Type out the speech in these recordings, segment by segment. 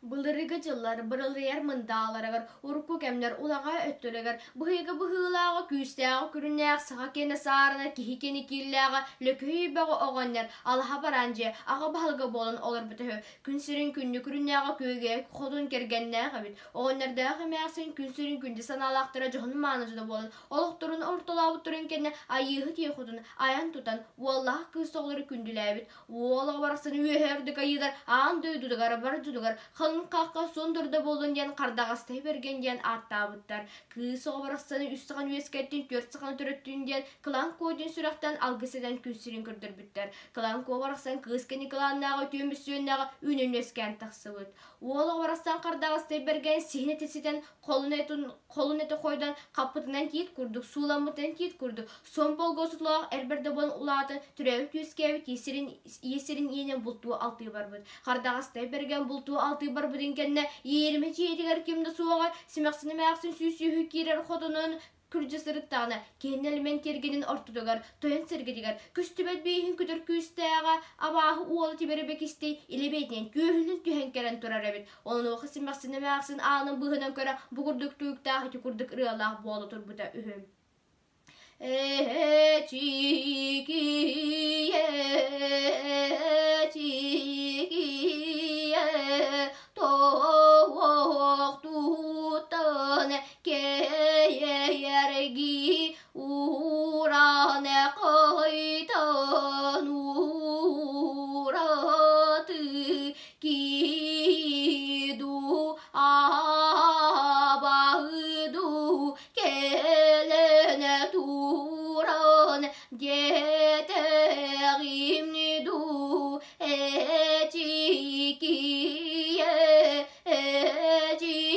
Былыргы дьыллар бырылыйар мындааларыгар, урукку кэмнэр улаҕаа өттүлэригэр быһыыга быһыылааҕа, күүстээҕэ күрүннээх саха киэнэ саарына, киһи киэнэ кииллээҕэ Лөкөй бөҕө оҕонньор алаһа бараан дьиэ аҕа баһылыга буолан олорбута үһү. Күн сирин күндү күрүннээҕэ күөгэйэ хотун кэргэннээх эбит. Оҕонньордоох эмээхсин күн сирин күндү санаалаахтара дьоһун мааны дьоно буолан олохторун ортолообуттарын кэннэ Айыыһыт ийэ хотун айан тутан уоллаах кыыс оҕолору күндүлээбит. Уол оҕо барахсан үөһэ үрдүк айыылар аан дойдутугар бар дьонугар халыҥ хахха суон дурда буоллун диэн Хардаҕастай Бэргэн диэн ааттаабыттар. Кыыс оҕо барахсаны үс саҕан үөскэттин, түөрт саҕаны төрөттүн диэн Кылаан Куо диэн сүрэхтэн алгыс этэн күн сирин көрдөрбүттэр. Кылаан Куо барахсан кыыс кини кылааннааҕы үтүө мөссүөннээҕи үүнэн үөскээн тахсыбыт. Уол оҕо барахсан Хардаҕастай Бэргэн сиһин этэ ситэн холун этэ хойдон хаппытынан тиит курдук, сууламмытынан тиит курдук, суон болго сутулаах эр бэрдэ буолан улаатан, төрөөбүт үөскээбит ийэ сирин иэнэн бултуу-алтыы барбыт. Хардаҕастай бэргэн бултуу-алтыы барбытын кэннэ иэримэ дьиэтигэр ким да суоҕа, симэхсин эмээхсин сүүс сүүһү киирэр хотунун күрдьэ сырыттаҕына, киһини элэмэн тиэргэнин ортотугар, тойон сэргэтигэр көстүбэт бииһин көтөр күүстээҕэ абааһы уола тимири бэкистий илэ бэйэтинэн күөһүлүн түһэн кэлэн турар эбит. Онуоха симэхсин эмээхсин аанын быыһынан көрө бу курдук туйуктаах ити курдук ырыалаах буола турбута үһү. Эчикие, эчикие, тоохтуутан кэйэрги уран кайтан ураты киду абаһыду кэлэн туран диэтэҕим дуу эчикие эчикие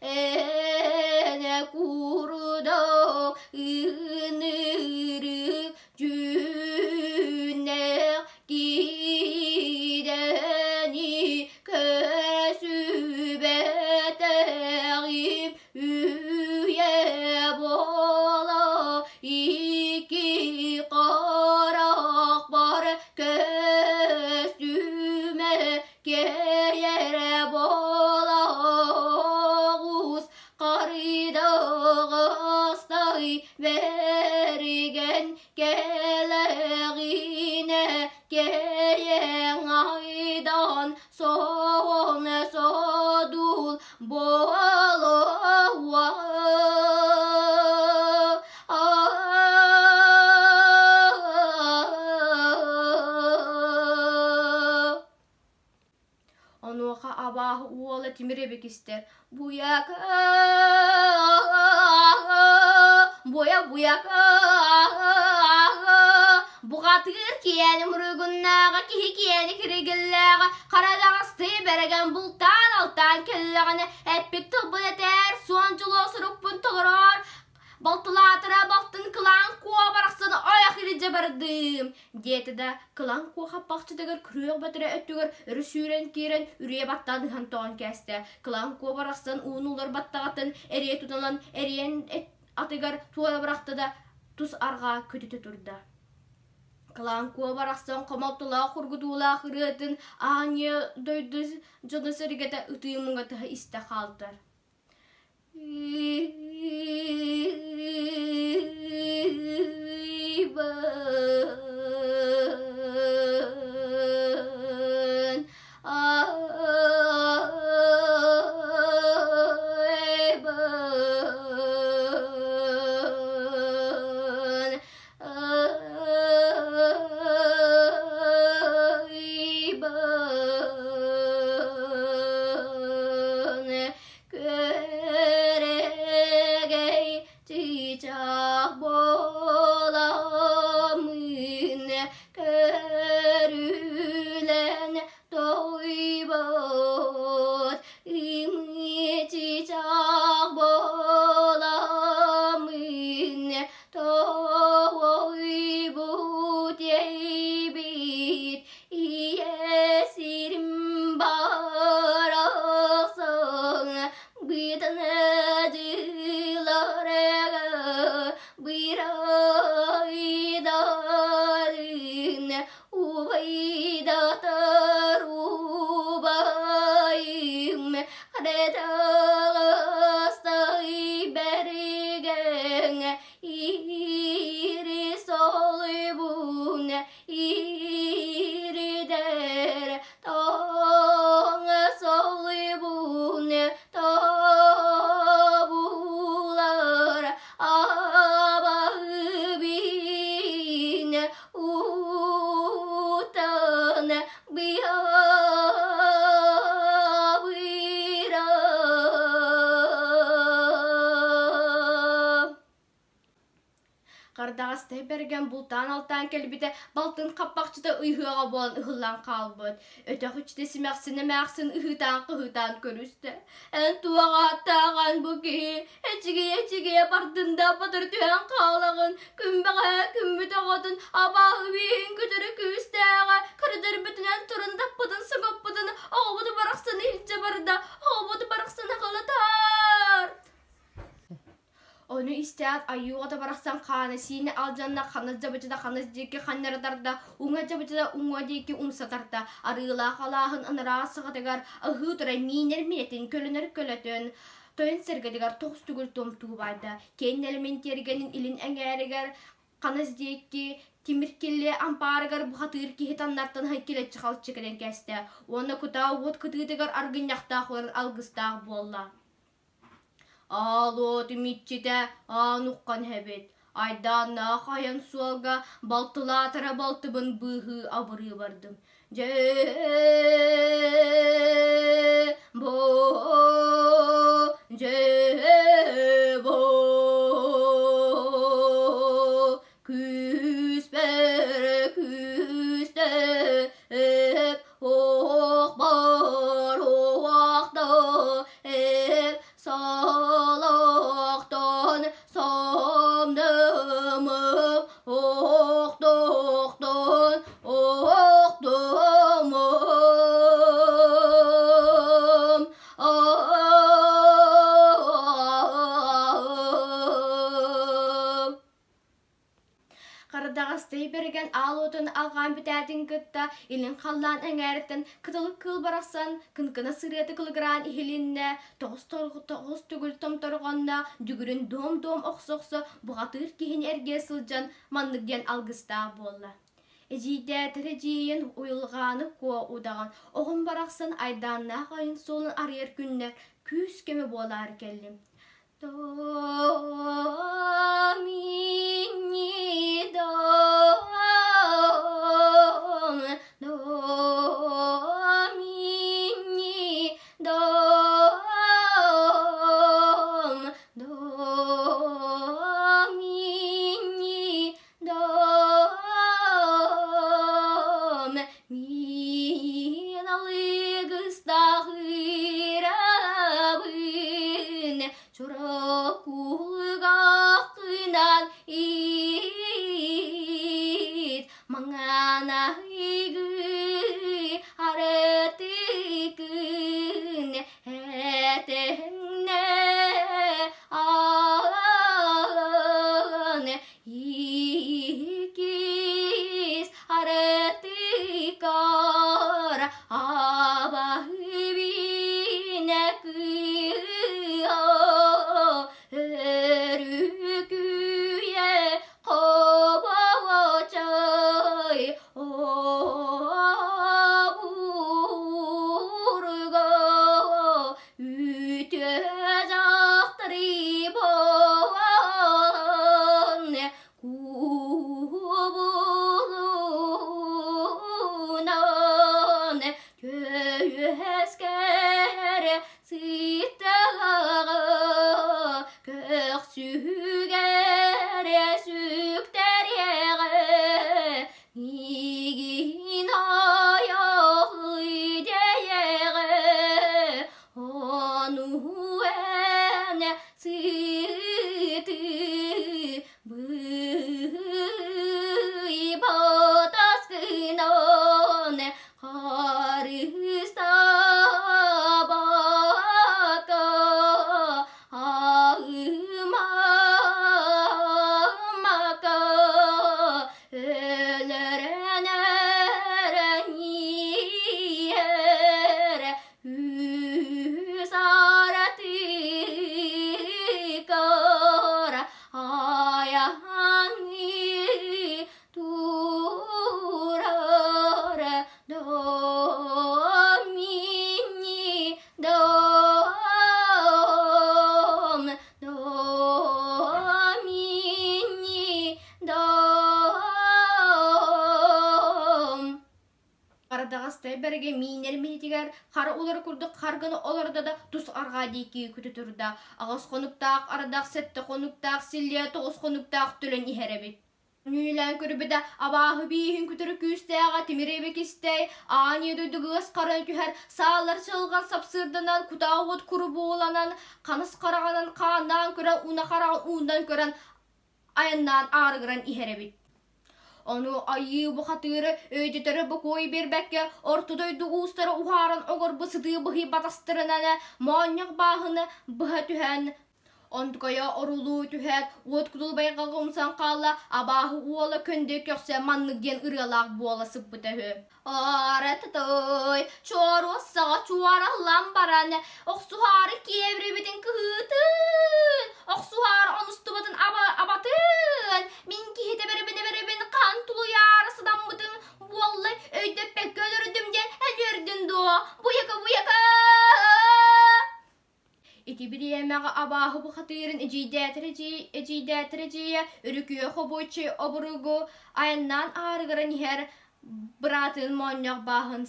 эн курдук ынырык дьүннээх киидэни көсүбэтэҕим үйэ буола икки харахпар көстүмэ кэйэрэ буола оҕус харыйдаҕастай бэригэн кэлэҕинэ кэйэҥ айдан соон содул буолуо. Онуоха абааһы уола тимир эбик истэр «Буйака, буйа буйака, бухатыыр киэни муругуннааҕа киһи киэни киригиллээҕэ харадаҕастыы бэрэгэн бултаан алтаан кэллэҕинэ эппит тылбын этээр суон дьулуо сурукпун толороор Балтылаатара балтын кылаан куо барахсаны ойох илдьэ бардым, диэтэ да кылаан куо хаппахчытыгар күрүөх бэтэрэ өттүгэр өрө сүүрэн киирэн үрүйэ баттаан ыһан тоҕон кээстэ. Кылаан куо барахсан ууну улар баттаҕатын эрийэ тутанан эриэн атыгар туора бырахта да тус арҕаа көтүтэ турда. Кылаан куо барахсан хомолтолоох ургутуулаах ырыатын аанньа дойду дьоно-сэргэтэ ытыы муҥатыһа истэ хаалтар. Күөрэгэй чыычаах буоламмын. Тоҥ солибун тобулар абаһыбин утан быһабыра. Хардаҕастай бэргэн бултаан-алтаан кэлбитэ балтын хаппахчыта ыйыһыаҕа буолан ыһыллан хаалбыт. Өтөх иччитэ симэхсин эмээхсин ыһыытаан-хаһыытаан көрүстэ. Эн туох ааттааҕын бу киһи эчигийэ-эчигийэ бардын да батыр түһэн хаалаҕын. Күн бэҕэһээ күммүт оҕотун абааһы бииһин көтөрө күүстээҕэ көрдөрбүтүнэн туран таппытын сыгоппутун оҕобут барахсаны илдьэ барда оҕобут барахсаны халатаар. Ону истээт айыы оҕото барахсан хаана-сиинэ алдьанна, ханас дьабычыта ханас диэки ханнара тарда, уҥа дьабычыта уҥа диэки умса тарта, арыылаах алааһын анараа саҕатыгар аһыы турар миинэр миэтин көлөнөр көлөтөн, тойон сэргэтигэр тоҕус төгүл томтуу баайда, киэҥ нэлэмэн тиэргэнин илин эҥээригэр ханас диэки тимир киллиэ ампаарыгар бухатыыр киһи таннартан килэччи халчы кэлэн кээстэ уонна кутаа уот кытыытыгар аргынньахтаах олорон алгыстаах буолла. Аал уотум иччитэ аан уххан эһэбит, айдааннаах айан суолга балтылаатара балтыбын быыһыы абырыы бардым. Дьэ бо дьэ бо күүспэр күүстэп Ох-бар уохта эр салахтан самнымып охтохтон охтумум Харадаҕастай бэргэн аал уотун алҕаан бүтээтин кытта илин халлаан эҥээриттэн кытылык кыыл барахсан кынкына сырыата кылыгыраан иһилиннэ, тоҕус тоҕус төгүл томторҕонно, дүгүрүн дуом-дуом охсо-охсо бухатыыр киһини эргийэ сылдьан маннык диэн алгыстаах буолла. Эдьиийдээтэр эдьиийин уйулҕааны куо удаҕан, оҕом барахсан айдааннаах айын суолун арыйар күннэр күүс-көмө буолаары кэллим. До ми ни до до ми ни до до ми ни до мин алыгыстаһырабын чурокулгахынан ит маҥанаһыгы арытыкын этэҥнэ аан Иккис арытыкар абаһыбинэ кыа өрүкүйэ хобочой обурга Үтүө дьахтары буолан кубулунан түөскэр сыттаҕа көхсүгэр сүктэриэҕэ Миигин айах идэйэҕэ ону эн сыты быйбатас гынан харыстабаккын. бэргэ миинэр минитигэр хара улар курдук харгыны олордо да тус арҕаа диэки көтө турда. Аҕыс хонуктаах ардах, сэттэ хонуктаах силлиэ, тоҕус хонуктаах төлөн иһэр эбит. Ньүүлээн көрбүтэ абааһы бииһин күтүрү күүстээҕэ тимир эбэкистэй, аан ийэ дойдуга ыас харан түһэр, саалар чалҕан сапсыырданан, кутаа уот курубууланан, ханыс хараҕынан хааннаан көрөн, уна хараҕын уунан көрөн айаннаан аарыгыран иһэр эбит. Ону айыы бухатыыры өйдөтөрө бокуой биэрбэккэ, орто дойду уустара уһааран оҥорбут сытыы быһый батастарынан моонньох бааһыны быһа түһэн Онтукайа орулуу түһээт, уот кутул байҕалга умсан хаалла, абааһы уола көндө көхсө маннык диэн ырыалаах буола сыппыта үһү. Аарататой, чуоруос саҕа чуораллан баран, охсуһаары киэбирибитин кыһыытын, охсуһаары онустубатын абатын, мин киһи тэбэрибин хаан тулуйаары сыдаммытын буолла өйдөппөккө өлөрдүм диэн өлүөрдүн дуо, буйака буйака! Ити бириэмэҕэ абааһы бухатыырын эдьиийдээтэр эдьиийдээтэр эдьиийэ Өрүкүйэ хобуоччу обуругу айаннаан аарыгыран иһэр быраатын моонньоох бааһын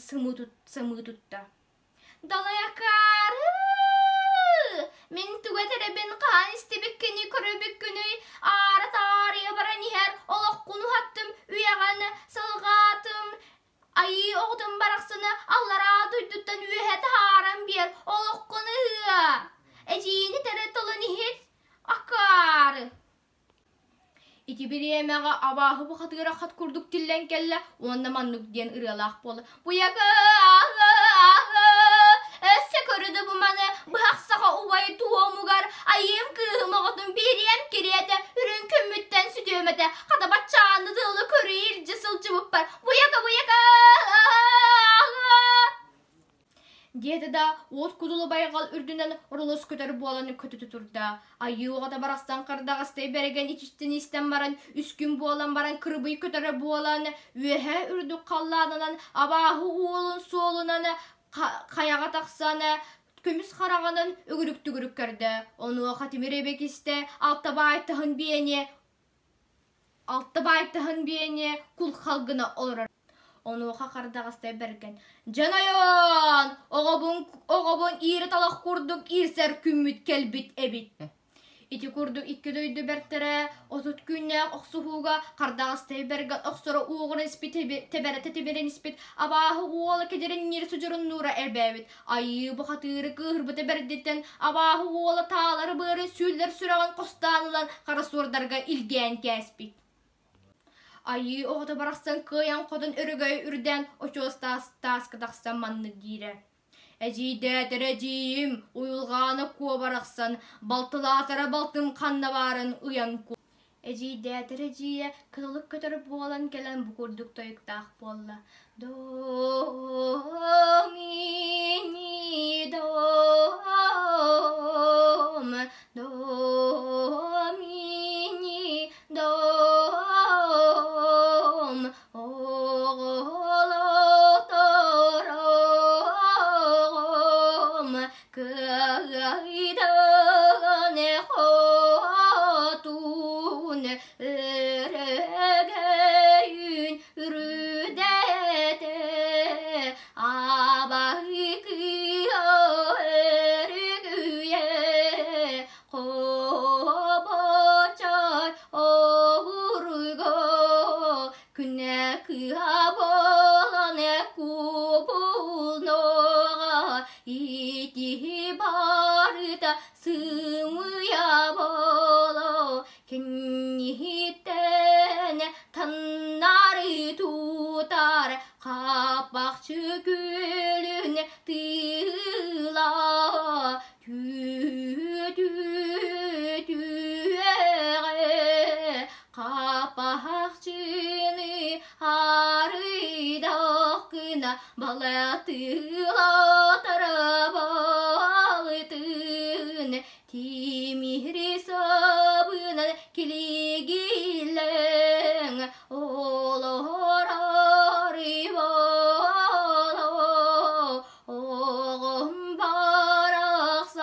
сымыы тутта. «Далайакаары! Мин тугу этэрэбин хаһан истибиккиний, көрүбүккүнүй? Аара таарыйа баран иһэр олоххун уһаттым, үйэҕин салҕаатым, Айыы оҕотун барахсаны аллараа дойдуттан үөһэ таһааран биэр, олоххун ыһыа. Эдьиийини тэрэ тылын иһит, акаары. Ити бириэмэҕэ абааһы бухатыыра хат курдук тиллэн кэллэ уонна маннык диэн ырыалаах буолла. Буйагы, аһы, аһы, өссө көрүдү бу маны быһах саха убай туомугар айыым кыыһым оҕотун биэриэм кириэтэ үрүҥ күммүттэн сүтүөм этэ хата баччааны тылы көрүү илдьэ сылдьыбыппар буйака буйака диэтэ да уот кудулу байҕал үрдүнэн орулус көтөр буолан көтүтэ турда. Айыы оҕото барахсан хардаҕастай бэргэн иччитин истэн баран үс күн буолан баран кырбый көтөрө буолан үөһээ үрдүк халлаанынан абааһы уолун суолунан хайаҕа тахсан көмүс хараҕынан үгүрүк-түгүрүк көрдө. Онуоха тимир эбэкистэ алта баайтаһын биэни алта баайтаһын биэни кулхал гына олорор. Онуоха хардаҕастай бэргэн «Дьанайон! Оҕобун, оҕобун иирэ талах курдук иирсэр күммүт кэлбит эбит» Ити курдук икки дойду бэртэрэ 30 күннээх охсуһууга хардаҕастай бэргэн охсоро уоҕуран испит тэбэрэтэ тимирэн испит абааһы уола кэдэринниир судьуруннуура элбээбит айыы бухатыыры кыыһырбыта бэрдиттэн абааһы уола таалары быары сүүллэр сүрэҕин хостоон ылан хара суордарга илгээн кээспит. Айыы оҕото барахсан кыайан-хотон өрөгөй үрдээн очуос таас тааска тахсан маннык диирэ Эдьиийдээтэр эдьиийим, уйулҕаана куо барахсан, балтылаатара балтым ханна баарын ыйан куо. Эдьиийдээтэр эдьиийэ кыталык көтөр буолан кэлэн бу курдук тойуктаах буолла: До ми ни до до ми ни до Оҕолотором кыайдан хотун өрөгөйүн үрдэтэ абайкыа өрүгүйэ хобочой обурго Күнэ кыһа буолан кубулнуоҕа ити барыта сымыйа буоло киниһиттэн таннары тутар хаппахчы күөлүн тыыла Тү-тү-түөҕэ хаппахчыны арыйдах гына балатыылатара балтын тимири сабынан килигилэҥ олорор Оҕом барахсаны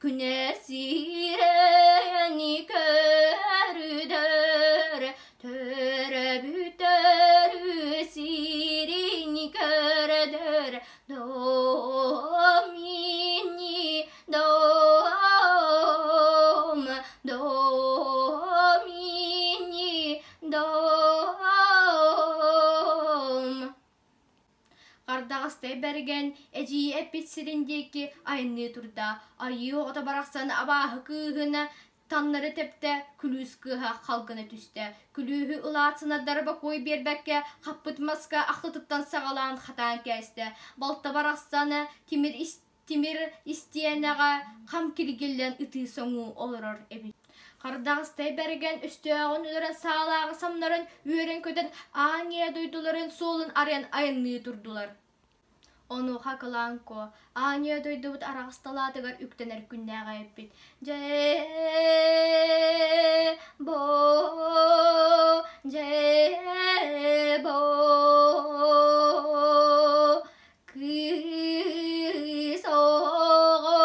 күнэ сирэни көрдөр, төрөбүттөрү сирэни. Сүөдэр Домини Дом Домини Дом. Хардаҕастай бэргэн эдьиийэ эппит сирин диэки айанныы турда. Айыы оҕото барахсан абааһы кыыһына Таҥнары тэптэ, күлүүс кыыһа халгына түстэ. Күлүүһү ылаат сынардара бокуой биэрбэккэ, хаппыт маска ахтытыттан саҕалаан хатаан кээстэ. Балта барахсан тимир, тимир истиэнэҕэ хам киргиллэн ытыы соҥуу олорор эбит. Хардаҕастай бэргэн өстөөҕүн өлөрөн саалааҕы самнарын үөрэн-көтөн аан ийэ дойдуларын суолун арыйан айанныы турдулар. Онуоха Кылаан-Куо аанньа дойдубут араҕас талаатыгар үктэнэр күннээҕи эппит: «Дьэ, бо, дьэ, бо, кыыс оҕо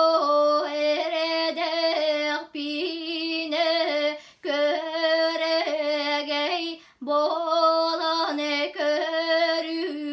эрэдэхпинэ көрөгөй буолан көрүүлэнэ.